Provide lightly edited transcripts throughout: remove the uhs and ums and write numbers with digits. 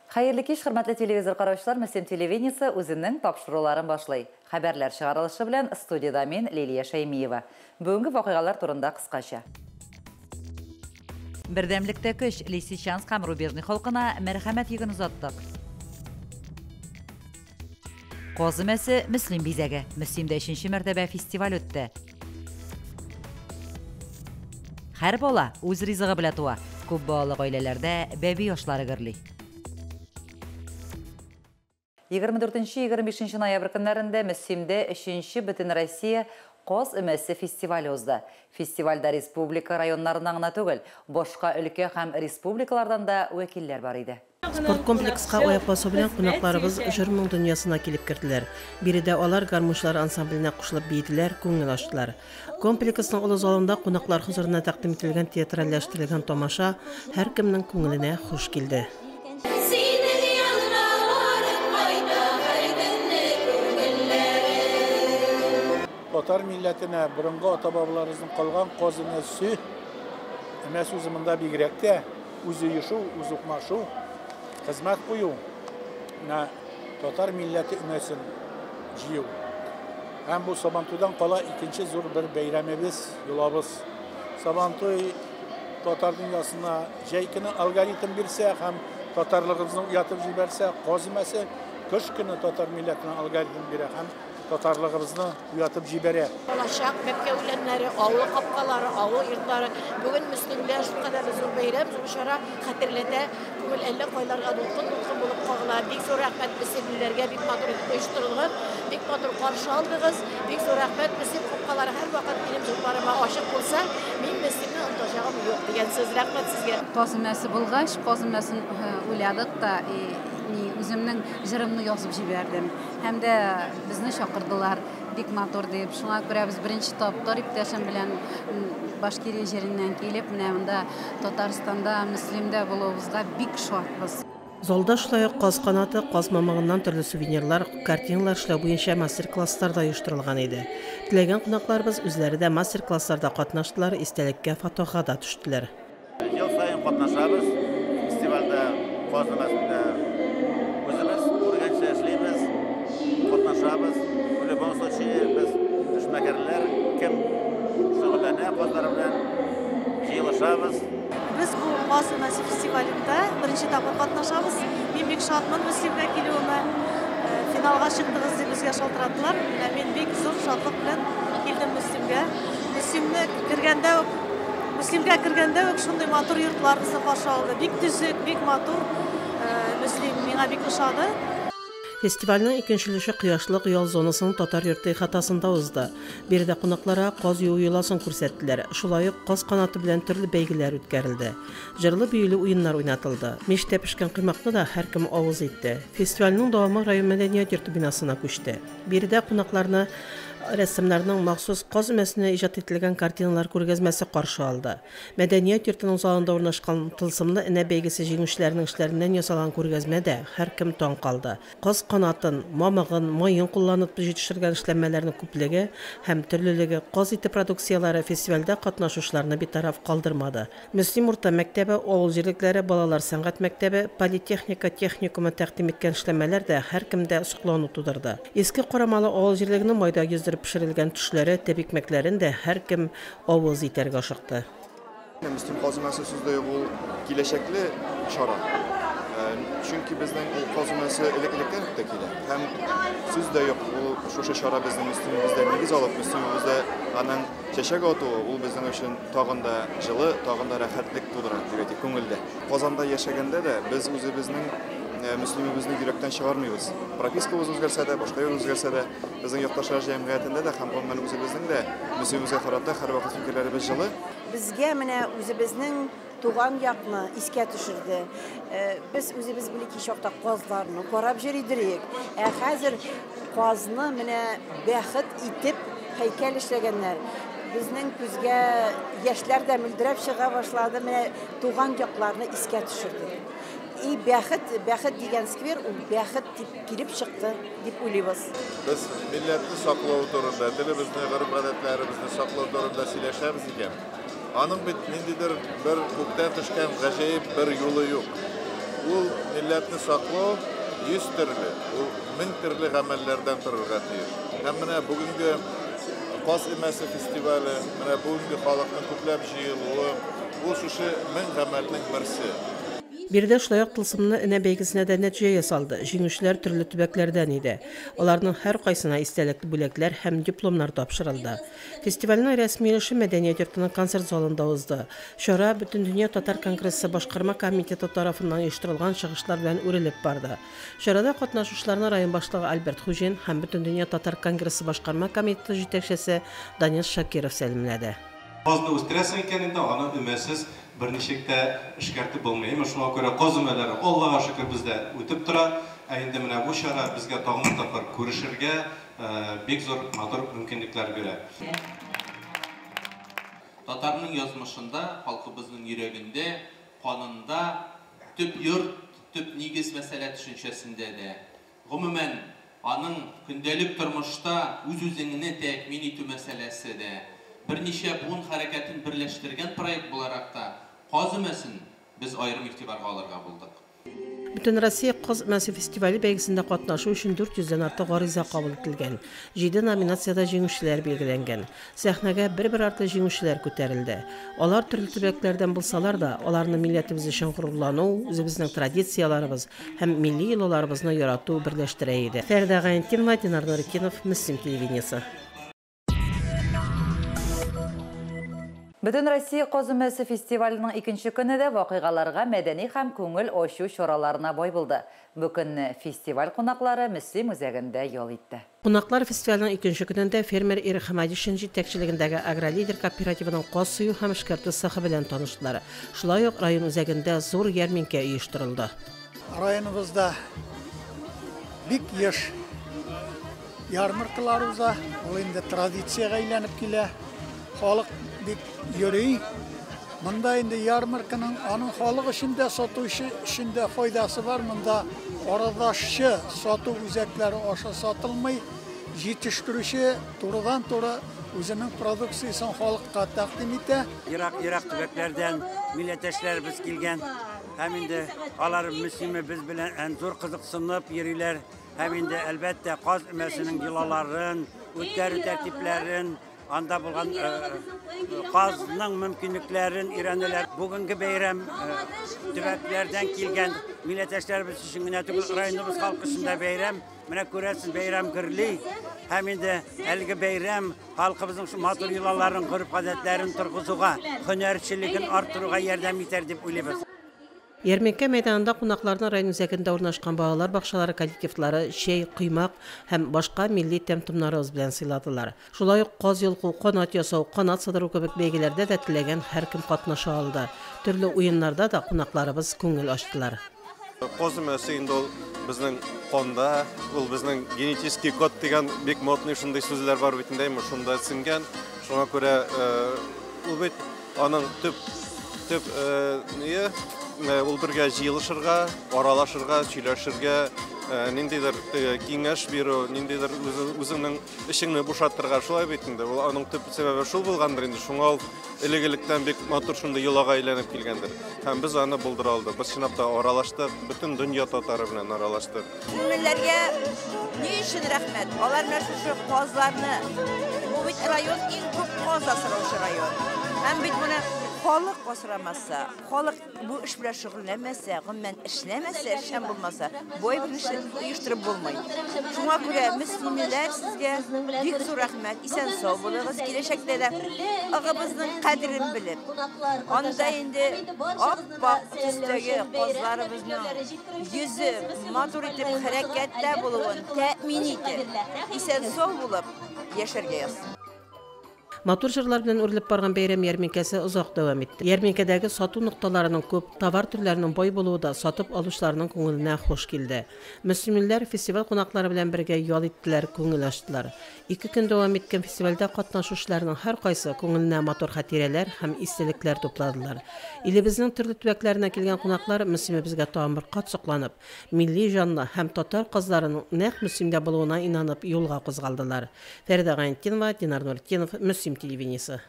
Хәерле кич, хөрмәтле телевизор караучылар, Мөслим телевидениесе үзенең тапшыруларын башлый. Хәбәрләр чыгарылышы белән студияда мин Лилия Шәймиева. Бүгенге вакыйгалар турында кыскача. Бердәмлектә көч Лисичанск һәм Рубежный халкына мәрхәмәт йөген озаттык. Каз өмәсе Мөслим бизәге. Мөслимдә өченче мәртәбә фестиваль үтте. Һәр бала үз ризыгы белән туа. Күп балалы гаиләләрдә бәби ашлары гөрли. 24-25 ноябрь көннәрендә Мөслимдә 3нче Бөтенроссия Каз өмәсе фестивале узды. Фестивальдә республика районнарыннан гына түгел, башка өлкә һәм республикалардан да вәкилләр бар иде. Спорткомплекска аяк басу белән кунакларыбыз җыр-моң дөньясына килеп керделәр. Биредә алар гармунчылар ансамбленә кушылып биеделәр, күңел ачтылар. Комплексның олы залында кунаклар хозурына тәкъдим ителгән театральләштерелгән тамаша һәркемнең күңеленә хуш килде. Синең янга барып кайта һәр көнне күңелләрем. Татар милләтенә борынгы ата-бабаларыбызның калган каз өмәсе, өмә сүзе монда бигрәк тә үз оешу, үз укмашу, хезмәт кую, менә татар милләте өмәсен җыю. Һәм бу Сабантуйдан кала икенче зур бер бәйрәмебез, йолабыз. Сабантуй татар дөньясына җәй көне алгоритм бирсә һәм татарлыгыбызны уятып җибәрсә, каз өмәсе кыш көне татар милләтенә алгоритм бирә һәм татарлыгыбызны уятып җибәрә. Балачак, бәбкә үләннәре, авыл капкалары, авыл йортлары. Бүген Мөслимдә шулкадәр зур бәйрәм, зур чара хәтерләтә. Күңел әллә кайларга дулкын-дулкын булып кагыла. Бик зур рәхмәт мөслимлеләргә, бик матур итеп оештырылган, бик матур каршы алдыгыз. Бик зур рәхмәт. Мөслим капкалары һәрвакыт минем зурларыма ачык булса, мин Мөслимне онытачагым юк дигән сүз. Рәхмәт сезгә. Каз өмәсе булгач, каз өмәсен уйладык та, үземнең җырымны язып җибәрдем. Һәм дә безне чакырдылар бик матур дип. Шуңа күрә без беренче тапкыр иптәшем белән Башкирия җиреннән килеп, менә монда Татарстанда, Мөслимдә булуыбызга бик шатбыз. Залда шулай ук каз канаты, каз мамыгыннан төрле сувенирлар, картиналар эшләү буенча мастер-класслар да оештырылган иде. Теләгән кунакларыбыз үзләре дә мастер-классларда катнаштылар, истәлеккә фотога да төштеләр. Ел саен катнашабыз фестивальдә, каз өмәсендә. Үзебез күргәнчә эшлибез, катнашабыз. В любом случае без эшмәкәрләр, кем шөгыльләнә казлар белән, җыелышабыз. Без бу каз өмәсе фестивалендә беренче тапкыр катнашабыз. Мин бик шатмын Мөслимгә килүемә. Финалга чыктыгыз дип безгә шалтыраттылар. Менә мин бик зур шатлык белән килдем Мөслимгә. Мөслимне кергәндә үк, Мөслимгә кергәндә үк шундый матур йортлар безне каршы алды. Бик төзек, бик матур. Мөслим миңа бик ошады. Фестивальнең икенче өлеше Кояшлык ял зонасының татар йорты ихатасында узды. Биредә кунакларга каз юу йоласын күрсәттеләр. Шулай ук каз канаты белән төрле бәйгеләр үткәрелде. Җырлы-биюле уеннар уйнатылды. Мичтә пешкән коймакны да һәркем авыз итте. Фестивальнең дәвамы район мәдәният йорты бинасына күчте. Биредә кунакларны рәссамнарның махсус каз өмәсенә иҗат ителгән картиналар күргәзмәсе каршы алды. Мәдәният йортының залында урнашкан тылсымлы энә бәйгесе җиңүчеләренең эшләреннән ясалган күргәзмә дә һәркем таң калды. Каз канатын, мамыгын, майын кулланып җитештерелгән эшләнмәләрнең күплеге һәм төрлелеге каз ите продукцияләре фестивальдә катнашучыларны битараф калдырмады. Мөслим урта мәктәбе, авыл җирлекләре, балалар сәнгать мәктәбе, политехника техникумы тәкъдим иткән эшләнмәләр дә һәркемдә соклану тудырды. Иске Карамалы авыл җирлегенең майда йөздереп пешерелгән төшләре, тәбикмәкләрен дә һәркем авыз итәргә ашыкты. Мөслим каз өмәсе сүз дә юк, ул киләчәкле чара. Чөнки безнең ул каз өмәсе элек-электән үк тә килә. Һәм сүз дә юк, ул шушы чара безнең Мөслимебездә нигез алып, Мөслимебездә аның чәчәк атуы, ул безнең өчен тагын да җылы, тагын да рәхәтлек тудыра, дип әйтик, күңелдә. Казанда яшәгәндә дә без үзебезнең Мөслимебезне йөрәктән чыгармыйбыз. Пропискабыз үзгәрсә дә, башка юл үзгәрсә дә, безнең якташлар җәмгыятендә дә һәм гомумән үзебезнең дә Мөслимебезгә карата һәрвакыт фикерләребез җылы. Безгә менә үзебезнең туган якны искә төшерде. Без үзебез бәләкәй чакта казларны карап йөри идек. Ә хәзер казны менә бәхет итеп һәйкәл эшләгәннәр. Безнең күзгә яшьләр дә мөлдерәп чыга башлады. Менә туган якларны искә төшерде. И бәхет, бәхет дигән сквер, ул бәхет дип килеп чыкты дип уйлыйбыз. Без милләтне саклау турында, телебезне, гореф-гадәтләребезне саклау турында сөйләшәбез икән. Аның бит ниндидер бер күктән төшкән гаҗәеп бер юлы юк. Ул милләтне саклау 100 төрле, ул 1000 төрле гамәлләрдән торырга тиеш. Һәм менә бүгенге Каз өмәсе фестивале, менә бүгенге халыкның күпләп җыелуы, ул шушы 1000 гамәлнең берсе. Биредә шулай ук тылсымлы энә бәйгесенә дә нәтиҗә ясалды. Җиңүчеләр төрле төбәкләрдән иде. Аларның һәркайсына истәлекле бүләкләр һәм дипломнар тапшырылды. Фестивальнең рәсми өлеше Мәдәният йортының концерт залында узды. Чара Бөтендөнья татар конгрессы башкарма комитеты тарафыннан оештырылган чыгышлар белән үрелеп барды. Чарада катнашучыларны район башлыгы Альберт Хуҗин һәм Бөтендөнья татар конгрессы башкарма комитеты җитәкчесе Данис Шакиров сәламләде. Казны үстерәсең икән инде, аны өмәсез берничек тә эшкәртеп булмый. Әмма шуңа күрә каз өмәләре, Аллага шөкер, бездә үтеп тора. Ә инде менә бу чара безгә тагын бер тапкыр күрешергә бик зур матур мөмкинлекләр бирә. Татарның язмышында, халкыбызның йөрәгендә, канында төп йорт, төп нигез мәсьәлә төшенчәсендә дә. Гомумән, аның көндәлек тормышта үз-үзеңне тәэмин итү мәсьәләсе дә. Берничә буын хәрәкәтен берләштергән проект буларак та каз өмәсен без аерым игътибарга алырга булдык. Бөтенроссия каз өмәсе фестивале бәйгесендә катнашу өчен 400дән артык гариза кабул ителгән. 7 номинациядә җиңүчеләр билгеләнгән. Сәхнәгә бер-бер артлы җиңүчеләр күтәрелде. Алар төрле төбәкләрдән булсалар да, аларны милләтебез өчен горурлану, үзебезнең традицияләребез һәм милли йолаларыбызны ярату берләштерә иде. Фәридә Гаянтинова, Динар Нурикинов, Мөслим телевидениесе. Бөтенроссия каз өмәсе фестиваленең икенче көне дә вакыйгаларга мәдәни һәм күңел ачу чараларына бай булды. Бу көнне фестиваль кунаклары Мөслим үзәгендә ял итте. Кунаклар фестивальнең икенче көнендә фермер Ирек Хамадишин җитәкчелегендәге Агролидер кооперативының каз сую һәм эшкәртү цехы белән таныштылар. Шулай ук район үзәгендә зур ярминкә оештырылды. Районыбызда бик еш ярмаркалар уза, ул инде традициягә әйләнеп килә. Халык бик йөри. Монда инде ярмарканың аның халык өчен дә, сатучы өчен дә файдасы бар. Монда арадашчы сату үзәкләре аша сатылмый. Җитештерүче турыдан-туры үзенең продукциясен халыкка тәкъдим итә. Ерак-ерак төбәкләрдән милләттәшләребез килгән. Һәм инде алар Мөслимебез белән зур кызыксынып йөриләр. Һәм инде әлбәттә каз өмәсенең йолаларын, үткәрү тәртипләрен, анда булган казның мөмкинлекләрен өйрәнәләр. Бүгенге бәйрәм төбәкләрдән килгән милләттәшләребез өчен генә түгел, районыбыз халкы өчен дә бәйрәм. Менә күрәсез, бәйрәм гөрли. Һәм инде әлеге бәйрәм халкыбызның шул матур йолаларын, гореф-гадәтләрен торгызуга, һөнәрчелеген арттыруга ярдәм итәр дип уйлыйбыз. Ярминкә мәйданында кунакларны район үзәгендә урнашкан балалар бакчалары коллективлары чәй, коймак һәм башка милли тәм-томнарыбыз белән сыйладылар. Шулай ук каз йолку, канат ясау, канат сыдыру кебек бәйгеләрдә дә теләгән һәркем катнаша алды. Төрле уеннарда да кунакларыбыз күңел ачтылар. Каз өмәсе инде ул безнең канда, ул безнең генетический код дигән бик модный шундый сүзләр бар бит инде, шунда сеңгән. Шуңа күрә ул бит аның төп ул бергә җыелышырга, аралашырга, сөйләшергә, ниндидер киңәш бирү, ниндидер үзеңнең эшеңне бушатырга, шулай бит инде. Ул аның төп сәбәбе шул булгандыр инде. Шуңа ул элек-электән бик матур шундый йолага әйләнеп килгәндер. Һәм без аны булдыра алдык. Без чынлап та аралаштык, бөтен дөнья татары белән аралаштык. Милләргә ни өчен рәхмәт? Алар менә шушы казларны, бу бит район иң күп каз асраучы район. Һәм бит моны халык асрамаса, халык бу эш белән шөгыльләнмәсә, гомумән эшләмәсә, эшчән булмаса, бу әйберне оештырып булмый. Шуңа күрә мөслимиләр сезгә бик зур рәхмәт, исән-сау булыгыз, киләчәктә дә агыбызның кадерен белеп, анда инде ап-ак төстәге казларыбызның йөзе матур итеп хәрәкәттә булуын тәэмин итеп, исән-сау булып яшәргә язсын. Матур җырлар белән үрелеп барган бәйрәм ярминкәсе озак дәвам итте. Ярминкәдәге сату нокталарының күп, товар төрләренең бай булуы да сатып алучыларның күңеленә хуш килде. Мөслимлеләр фестиваль кунаклары белән бергә ял иттеләр, күңел ачтылар. 2 көн дәвам иткән фестивальдә катнашучыларның һәркайсы күңеленә матур хатирәләр һәм истәлекләр тупладылар. Илебезнең төрле төбәкләренә килгән кунаклар Мөслимебезгә тагын бер кат сокланып, милли җанлы һәм татар казларының нәкъ Мөслимдә булуына инанып юлга кузгалдылар. Фәридә Гаянтинова, Динар Нуртдинов, Мөслим телевидениесе.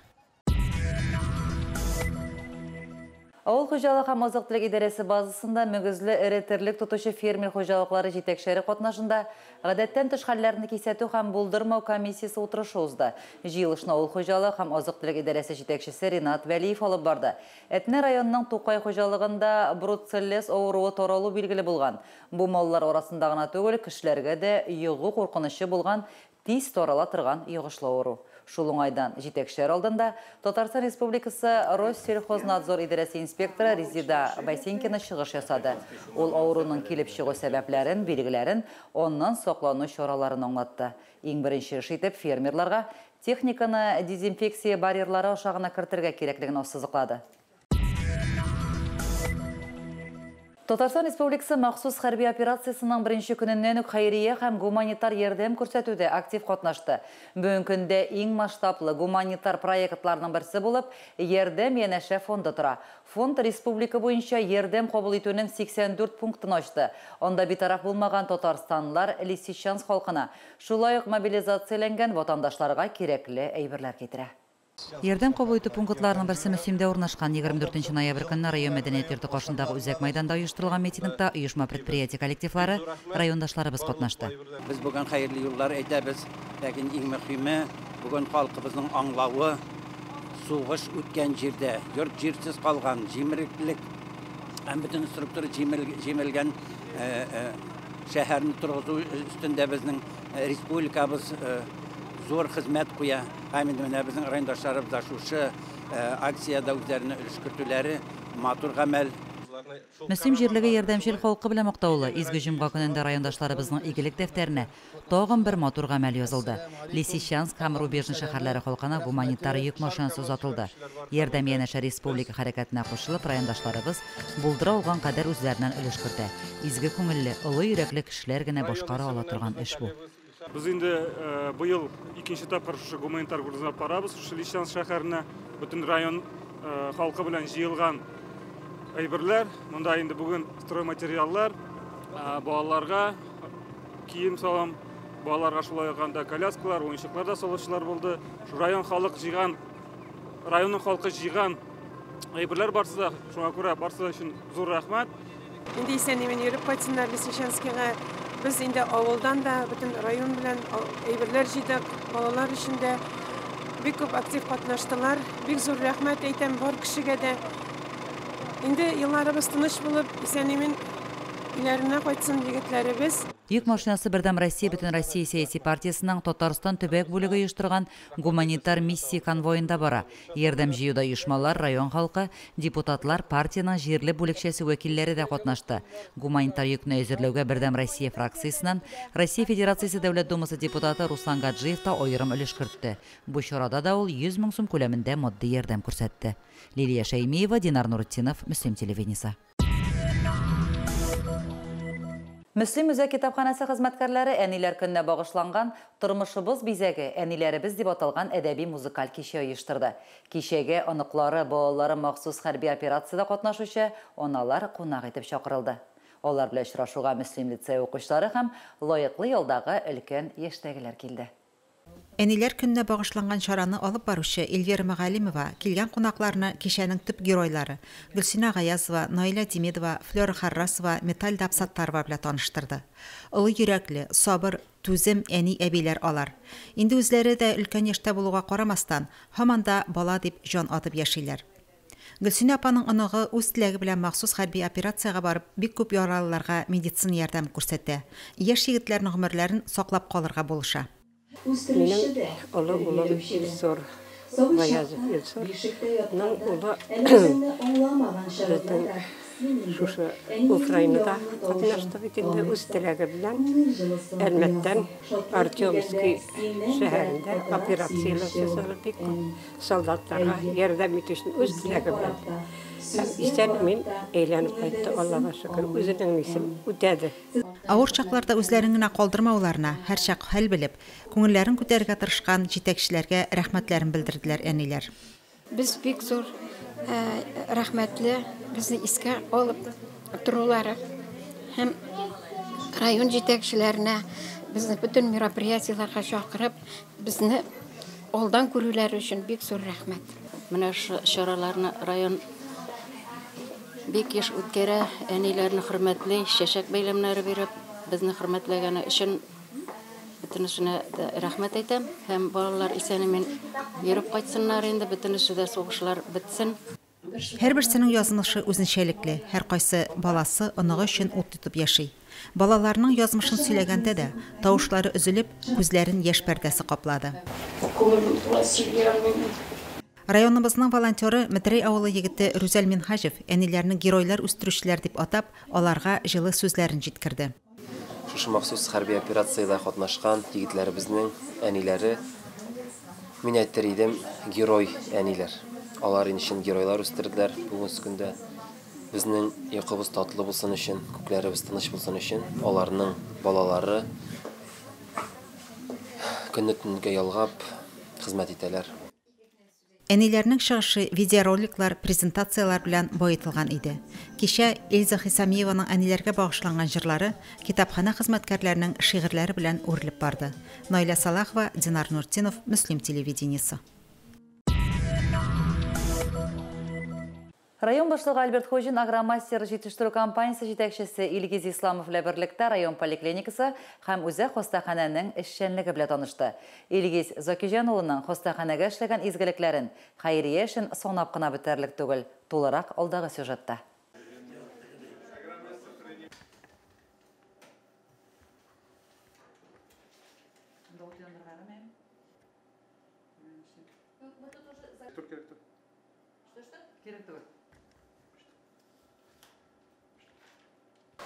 Авыл хуҗалыгы һәм азык-төлек идарәсе базасында мөгезле эре терлек тотучы фермер хуҗалыклары җитәкчеләре катнашында гадәттән тыш хәлләрне кисәтү һәм булдырмау комиссиясе утырышы узды. Җыелышны авыл хуҗалыгы һәм азык-төлек идарәсе җитәкчесе Ринат Вәлиев алып барды. Әтнә районының Тукай хуҗалыгында бруцеллез авыруы таралу билгеле булган. Бу маллар арасында гына түгел, кешеләргә дә йогу куркынычы булган тиз тарала торган йогышлы авыру. Шул уңайдан җитәкчеләр алдында Татарстан Республикасы Россельхознадзор идарәсе инспекторы Резеда Васенькина чыгыш ясады. Ул авыруның килеп чыгу сәбәпләрен, билгеләрен, аннан саклану чараларын аңлатты. Иң беренче эш итеп фермерларга техниканы дезинфекция барьерлары аша гына кертергә кирәклеген ассызыклады. Татарстан Республикасы махсус хәрби операциясенең беренче көненнән үк хәйрия һәм гуманитар ярдәм күрсәтүдә актив катнашты. Бүгенге көндә иң масштаблы гуманитар проектларның берсе булып Ярдәм янәшә фонды тора. Фонд республика буенча ярдәм кабул итүнең 84 пунктын ачты. Анда битараф булмаган татарстанлылар Лисичанск халкына, шулай ук мобилизацияләнгән ватандашларга кирәкле әйберләр китерә. Ярдәм кабул итү пунктларының берсе Мөслимдә урнашкан. 24 ноябрь көнне район мәдәният йорты каршындагы үзәк мәйданда оештырылган митингта оешма-предприятие коллективлары, райондашларыбыз катнашты. Без бүген хәерле юллар әйтәбез, ләкин иң мөһиме бүген халкыбызның аңлавы, сугыш үткән җирдә, йорт җирсез калган, җимереклек һәм бөтен структура җимерелгән шәһәрне торгызу өстендә безнең республикабыз зур хезмәт куя. Һәм инде менә безнең райондашларыбыз да шушы акциядә үзләренә өлеш кертүләре матур гамәл. Мөслим җирлеге ярдәмчел халкы белән мактаулы. Изге җомга көнендә райондашларыбызның игелек дәфтәренә тагын бер матур гамәл язылды. Лисичанск һәм Рубежный шәһәрләре халкына гуманитар йөк машинасы озатылды. Ярдәм янәшә республика хәрәкәтенә кушылып, райондашларыбыз булдыра алган кадәр үзләреннән өлеш кертә. Изге күңелле, олы йөрәкле кешеләр генә башкара ала торган эш бу. Без инде быел икенче тапкыр шушы гуманитар грузны алып барабыз. Шушы Лисичанск шәһәренә бөтен район халкы белән җыелган әйберләр. Монда инде бүген стройматериаллар, балаларга кием салым, балаларга шулай ук анда коляскалар, уенчыклар да салучылар булды. Шу район халык җыйган, районның халкы җыйган әйберләр барсы да, шуңа күрә барсы өчен зур рәхмәт. Инде исән-имин йөреп кайтсыннар Лисичанскига. Без инде авылдан да бөтен район белән әйберләр җыйдык, балалар өчен дә бик күп актив катнаштылар. Бик зур рәхмәт әйтәм бар кешегә дә. Инде елларыбыз тыныч булып, исән-имин өйләренә кайтсын егетләребез. Йөк машинасы Бердәм Россия Бөтенроссия сәяси партиясенең Татарстан төбәк бүлеге оештырган гуманитар миссия конвоенда бара. Ярдәм җыюда оешмалар, район халкы, депутатлар, партиянең җирле бүлекчәсе вәкилләре дә катнашты. Гуманитар йөкне әзерләүгә Бердәм Россия фракциясеннән Россия Федерациясе Дәүләт Думасы депутаты Руслан Гаджиев та аерым өлеш кертте. Бу чарада да ул 100 мең сум күләмендә матди ярдәм күрсәтте. Лилия Шәймиева, Динар Нуртдинов, Мөслим телевидениесе. Мөслим үзәк китапханәсе хезмәткәрләре әниләр көненә багышланган Тормышыбыз бизәге, әниләребез дип аталган әдәби музыкаль кичә оештырды. Кичәгә оныклары, балалары махсус хәрби операциядә катнашучы аналар кунак итеп чакырылды. Алар белән очрашуга Мөслим лицей укучылары һәм лаеклы ялдагы өлкән яшьтәгеләр килде. Әниләр көненә багышланган чараны алып баручы Эльвира Мәгалимова килгән кунакларны кичәнең төп геройлары Гөлсинә Гаязова, Наилә Демидова, Флера Харрасова, Металь Дапсаттарова белән таныштырды. Олы йөрәкле, сабыр, түзем әни әбиләр алар. Инде үзләре дә өлкән яшьтә булуга карамастан, һаман да бала дип җан атып яшиләр. Гөлсинә апаның оныгы үз теләге белән махсус хәрби операциягә барып, бик күп яралыларга медицина ярдәм күрсәтә. Яшь егетләрнең гомерләрен саклап калырга булыша. Минем олы улым Илсур Гаязов Илсур, ның улы безнең шушы Украинада катнашты бит инде үз теләге белән Әлмәттән Артемский шәһәрендә операцияләр ясады, бик күп солдатларга ярдәм итү өчен үз теләге белән. Һәм исән-имин әйләнеп кайтты, Аллага шөкер, үзенең нисен үтәде. Авыр чакларда үзләрен генә калдырмауларына һәрчак хәл белеп, күңелләрен күтәрергә тырышкан җитәкчеләргә рәхмәтләрен белдерделәр әниләр. Без бик зур рәхмәтле, безне искә алып торулары һәм район җитәкчеләренә безне бөтен мероприятиеләргә чакырып, безне алдан күрүләре өчен бик зур рәхмәт. Менә шу чараларны район Бик еш үткәрә, әниләрне хөрмәтли, чәчәк бәйләмнәре биреп, безне хөрмәтләгәне өчен бөтенесенә дә рәхмәт әйтәм. Һәм балалар исән-имин йөреп кайтсыннар инде, бөтенесе дә сугышлар бетсен. Һәрберсенең язмышы үзенчәлекле, һәркайсы баласы, оныгы өчен ут йотып яши. Балаларының язмышын сөйләгәндә дә, тавышлары өзелеп, күзләрен яшь пәрдәсе каплады. Күңелем тула, сөйли алмыйм. Районыбызның волонтеры, Метрәй авылы егете Рүзәл Минһаҗев әниләрне геройлар үстерүчеләр дип атап, аларга җылы сүзләрен җиткерде. Шушы махсус хәрби операциядә катнашкан егетләребезнең әниләре, мин әйтер идем, герой әниләр. Алар инде чын геройлар үстерделәр бүгенге көндә. Безнең йокыбыз татлы булсын өчен, күкләребез тыныч булсын өчен, аларның балалары көнне төнгә ялгап хезмәт итәләр. Әниләрнең чыгышы видеороликлар, презентацияләр белән баетылган иде. Кичә Эльза Хисамиеваның әниләргә багышланган җырлары, китапханә хезмәткәрләренең шигырьләре белән үрелеп барды. Наилә Салахова, Динар Нуртдинов, Мөслим телевидениесе. Район башлыгы Альберт Хуҗин Агромастер җитештерү компаниясе җитәкчесе Илгиз Исламов белән берлектә район поликлиникасы һәм үзәк хастаханәнең эшчәнлеге белән танышты. Илгиз Закиҗан улының хастаханәгә эшләгән изгелекләрен, хәйрия эшен санап кына бетәрлек түгел. Тулырак алдагы сюжетта.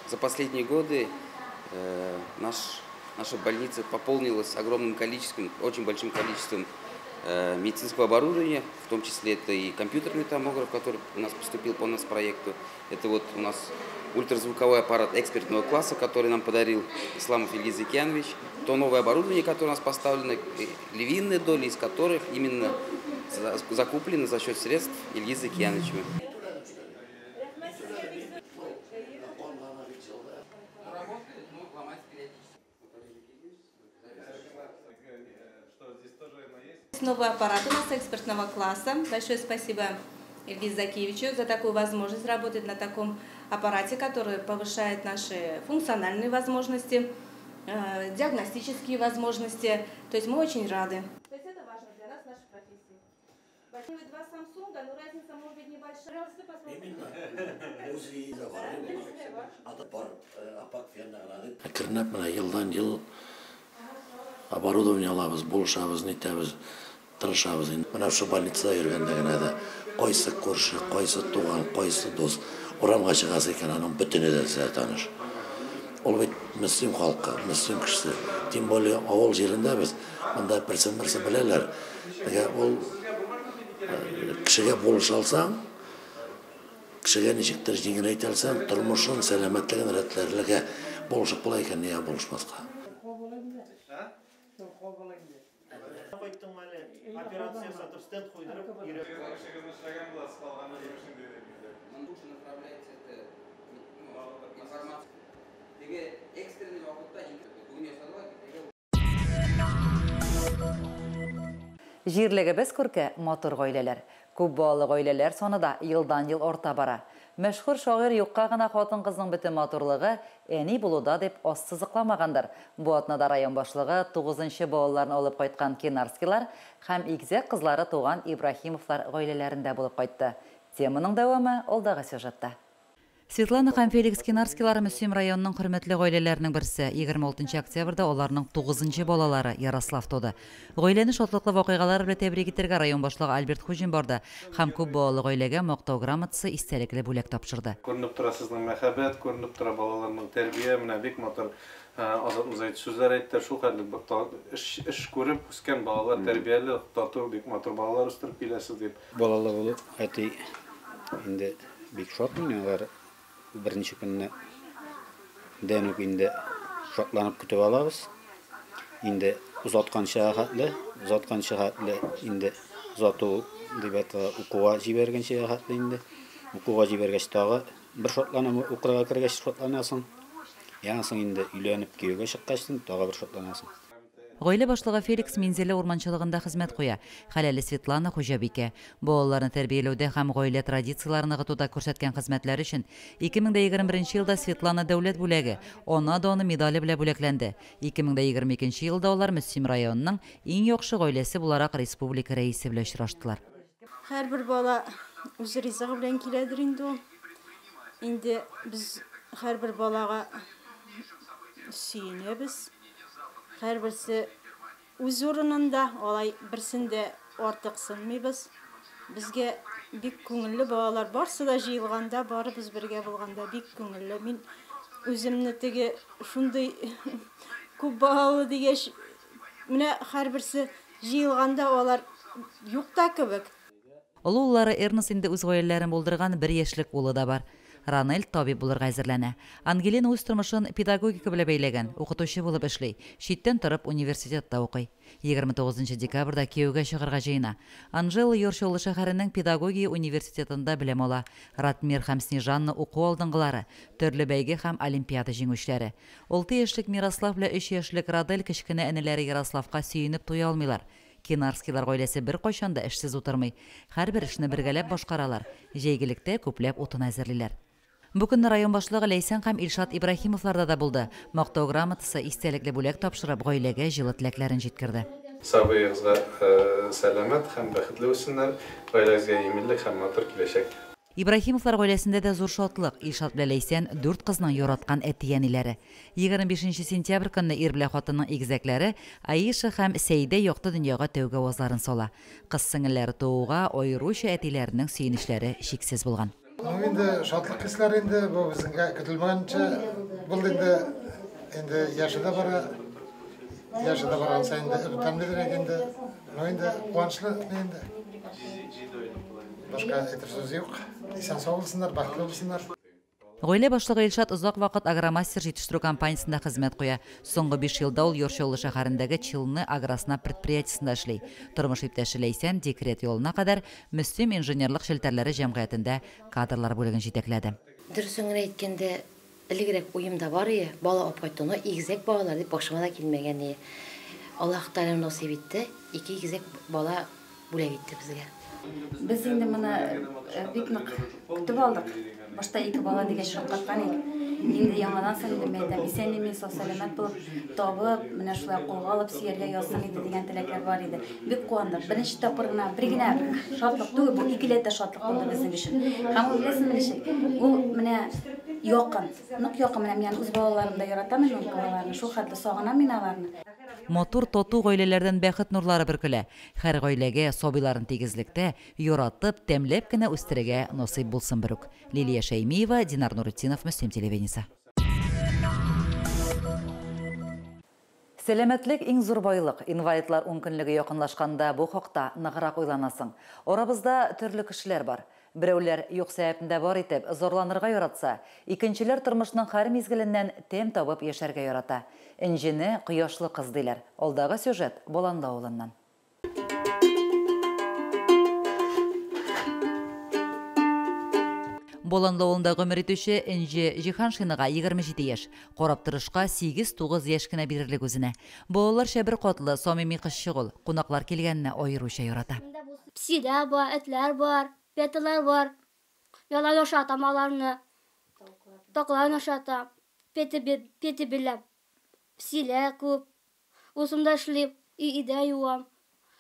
За последние годы наша больница пополнилась огромным количеством, очень большим количеством медицинского оборудования, в том числе это и компьютерный томограф, который у нас поступил по нацпроекту. Это вот у нас ультразвуковой аппарат экспертного класса, который нам подарил Исламов Ильгиз Зекянович. То новое оборудование, которое у нас поставлено, львиные доли из которых именно закуплены за счет средств Ильгиза Зекяновича. Новый аппарат у нас экспертного класса. Большое спасибо Ильгизу Закиевичу за такую возможность работать на таком аппарате, который повышает наши функциональные возможности, диагностические возможности. То есть мы очень рады. То есть это важно для нас, нашей профессии. Два Самсунга, но разница может быть небольшая. Әкренләп менә елдан-ел оборудование алабыз, булышабыз, нитәбез, тырышабыз. Менә шул больницада йөргәндә генә дә кайсы күрше, кайсы туган, кайсы дус урамга чыгасы икән, аның бөтене дә сезгә таныш. Ул бит Мөслим халкы, Мөслим кешесе. Тем более авыл җирендә без монда берсен-берсе беләләр. Әгәр ул кешегә булыша алсаң, кешегә ничектер җиңеләйтә алсаң, тормышын, сәламәтлеген рәтләргә булышып була икән, нигә булышмаска? Җирлегебез күрке матур гаиләләр. Күп балалы гаиләләр саны да елдан-ел арта бара. Мәшһүр шагыйрь юкка гына хатын-кызның бөтен матурлыгы әни булуда дип ассызыкламагандыр. Бу атнада район башлыгы 9-нчы балаларын алып кайткан Кинарскийлар һәм игезәк кызлары туган Ибраһимовлар гаиләләрендә булып кайтты. Теманың дәвамы алдагы сюжетта. Светлана һәм Феликс Кинарскийлар Мөслим районының хөрмәтле гаиләләренең берсе. 26 октябрьдә аларның 9-нчы балалары Ярослав туды. Гаиләне шатлыклы вакыйгалар белән тәбрик итәргә район башлыгы Альберт Хуҗин барды һәм күп балалы гаиләгә мактау грамотасы, истәлекле бүләк тапшырды. Күренеп тора сезнең мәхәббәт, күренеп тора балаларның тәрбия, менә бик матур Азат Музаевич сүзләр әйтте, шул хәтле эш күреп үскән балалар, тәрбияле, тату, бик матур балалар үстереп киләсез дип. Балалы булып, әти инде бик шатмын, алар беренче көнне дән үк инде шатланып көтеп алабыз. Инде озатканча хәтле инде озату дип әйтә, укуга җибәргәнчә хәтле инде. Укуга җибәргәч тагы бер шатланам, укырга кергәч шатланасың. Янасың инде өйләнеп кияүгә чыккач тагы бер шатланасың. Гаилә башлыгы Феликс Минзәлә урманчылыгында хезмәт куя. Хәләле Светлана, хуҗабикә. Балаларны тәрбияләүдә һәм гаилә традицияләрен ныгытуда күрсәткән хезмәтләре өчен 2021 елда Светлана дәүләт бүләге, Ана даны медале белән бүләкләнде. 2022 елда алар Мөслим районының иң яхшы гаиләсе буларак республика Рәисе белән очраштылар. Һәрбер бала үз ризыгы белән киләдер инде ул. Инде без һәрбер балага сөенәбез. Һәрберсе үз урынында, алай берсен дә артык сынмыйбыз. Безгә бик күңелле балалар барсы да җыелганда, барыбыз бергә булганда бик күңелле. Мин үземне теге шундый күп балалы дигәч, менә һәрберсе җыелганда алар юк та кебек. Олы уллары Эрнест инде үз гаиләләрен булдырган, бер яшьлек улы да бар. Ранель табиб булырга әзерләнә. Ангелина үз тормышын педагогика белән бәйләгән, укытучы булып эшли, читтән торып университетта укый. 29 декабрьдә кияүгә чыгарга җыена. Анжела Яр Чаллы шәһәренең педагогия университетында белем ала. Ратмир һәм Снежанна уку алдынгылары, төрле бәйге һәм олимпиада җиңүчеләре. Алты яшьлек Мирослав белән өч яшьлек Радель кечкенә энеләре Ярославка сөенеп туя алмыйлар. Кинарскийлар гаиләсе беркайчан да эшсез утырмый. Һәрбер эшне бергәләп башкаралар. Җәйгелектә күпләп утын әзерлиләр. Бу көнне район башлыгы Ләйсән һәм Илшат Ибраһимовларда да булды. Мактау грамотасы, истәлекле бүләк тапшырып, гаиләгә җылы теләкләрен җиткерде. Сабыегызга сәламәт һәм бәхетле үссеннәр, гаиләгезгә иминлек һәм матур киләчәк. Ибраһимовлар гаиләсендә дә зур шатлык. Илшат белән Ләйсән дүрт кызның яраткан әти-әниләре. 25 сентябрь көнне ир белән хатынның игезәкләре Аиша һәм Сәйдә якты дөньяга тәүге авазларын сала. Кыз сеңелләре тууга аеруча әтиләренең сөенечләре чиксез булган. Ну инде шатлык хисләре инде бу безгә көтелмәгәнчә булды инде. Инде яше дә бара. Яше дә барган саен инде өметләнмидерәк инде. Ну инде куанычлы инде. Башка әйтер сүз юк. Исән сау булсыннар, бәхетле булсыннар. Гаилә башлыгы Илшат озак вакыт Агромастер җитештерү компаниясендә хезмәт куя. Соңгы 5 елда ул Яр Чаллы шәһәрендәге Челны агроснаб предприятиесендә эшли. Тормыш иптәше Ләйсән декрет ялына кадәр Мөслим инженерлык челтәрләре җәмгыятендә кадрлар бүлеген җитәкләде. Дөресен генә әйткәндә, элегрәк уемда бар иде, бала алып кайтты, но игезәк балалар дип башыма да килмәгән иде. Аллаһ Тәгалә насыйп итте, ике игезәк бала бүләк итте безгә. Без инде моны бик нык көтеп алдык. Башта ике бала дигәч шаккаткан идек. Инде яңадан соң инде мин әйтәм, исән-имин, сау-сәламәт булып, табып, менә шулай кулга алып сөяргә язсын иде дигән теләкләр бар иде. Бик куандык. Беренче тапкыр гына бер генә шатлык түгел, бу икеләтә шатлык булды безнең өчен. Һәм ул беләсеңме ничек? Ул менә якын, нык якын. Менә мин үз балаларымны да яратам инде, ул балаларны. Шул хәтле сагынам мин аларны. Матур, тату гаиләләрдән бәхет нурлары бөркелә. Һәр гаиләгә сабыйларын тигезлектә, яратып, тәмләп кенә үстерергә насыйп булсын берүк. Лилия Шәймиева, Динар Нуретдинов, Мөслим телевидениесе. Сәламәтлек иң зур байлык. Инвалидлар ункөнлеге якынлашканда бу хакта ныграк уйланасың. Арабызда төрле кешеләр бар. Берәүләр юк сәбәпендә бар итеп, зарланырга яратса, икенчеләр тормышның һәр мизгеленнән тәм табып яшәргә ярата. Энҗене кояшлы кыз диләр. Алдагы сюжет Баланлы авылыннан. Баланлы авылында гомер итүче Энҗе Җиһаншинага 27 яшь. Карап торышка 8-9 яшь кенә бирерлек үзенә. Балаларча бер катлы, самими кызчык ул. Кунаклар килгәнне аеруча ярата. Песиләр бар, этләр бар, петеләр бар. Ялан ашатам аларны. Такларын ашатам. Пети беләм. Песиләр күп. Усымда эшлим, өйдә юам,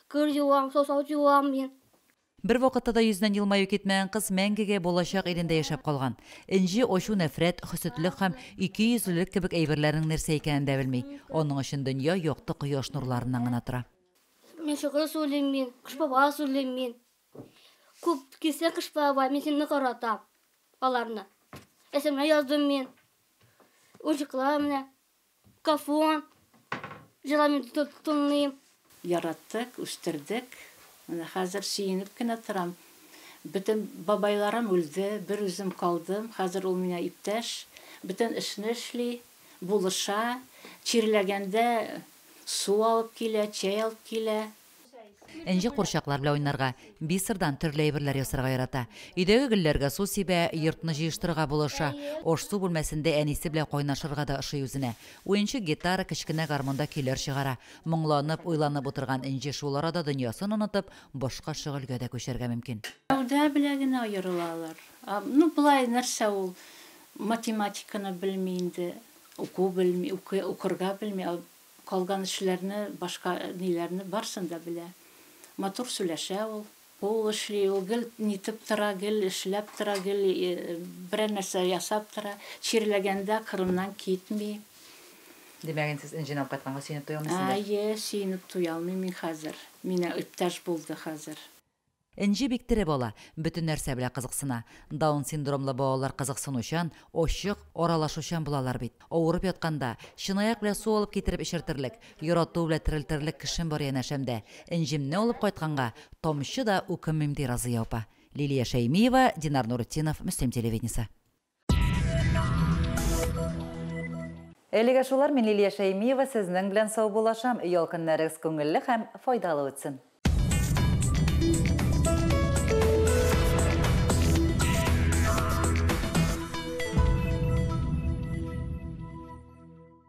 кер юам, сосау юам мин. Бер вакытта да йөзеннән елмаю китмәгән кыз мәңгегә балачак илендә яшәп калган. Энҗе ачу, нәфрәт, хөсетлек һәм икейөзлелек кебек әйберләрнең нәрсә икәнен дә белми. Аның өчен дөнья якты кояш нурларыннан гына тора. Мин шигырь сөйлим мин, кыш баба сөйлим мин. Күп килсә кыш баба, мин сине каратам аларны. Әсәмне яздым мин. Уенчыклар менә, кафон, җыламын тыңлыйм. Яраттык, үстердек. Менә хәзер сөенеп кенә торам. Бөтен бабайларым үлде, бер үзем калдым. Хәзер ул миңа иптәш. Бөтен эшне эшли, булыша. Чирләгәндә су алып килә, чәй алып килә. Энҗе курчаклар белән уйнарга, бисердан төрле әйберләр ясарга ярата. Өйдәге гөлләргә су сибә, йортны җыештырырга булыша. Аш-су бүлмәсендә әнисе белән кайнашырга да ошый үзенә. Уенчык гитара, кечкенә гармунда көйләр чыгара. Моңланып, уйланып утырган Энҗе шул арада дөньясын онытып, башка шөгыльгә дә күчәргә мөмкин. Гәүдә белән генә аерылалар. Ну, болай нәрсә ул, математиканы белми инде, уку белми, укырга белми, калган эшләрне, башка ниләрне барсын да белә. Матур сөйләшә ул. Ул эшли, ул гел нитеп тора, гел эшләп тора, гел берәр нәрсә ясап тора. Чирләгәндә кырыннан китми. Димәк, инде сез Энҗене алып кайтканга сөенеп туя алмыйсыз? Әйе, сөенеп туя алмыйм мин хәзер. Миңа иптәш булды хәзер. Энҗе бик тере бала, бөтен нәрсә белән кызыксына. Даун синдромлы балалар кызыксынучан, ачык, аралашучан булалар бит. Авырып ятканда, чынаяк белән су алып китереп эчертерлек, ярату белән терелтерлек кешем бар янәшәмдә. Энҗемне алып кайтканга тамчы да үкенмим, ди Разыя апа. Лилия Шәймиева, Динар Нуретдинов, Мөслим телевидениесе. Әлегә шулар, мин Лилия Шәймиева сезнең белән саубуллашам. Ял көннәрегез күңелле һәм файдалы үтсен.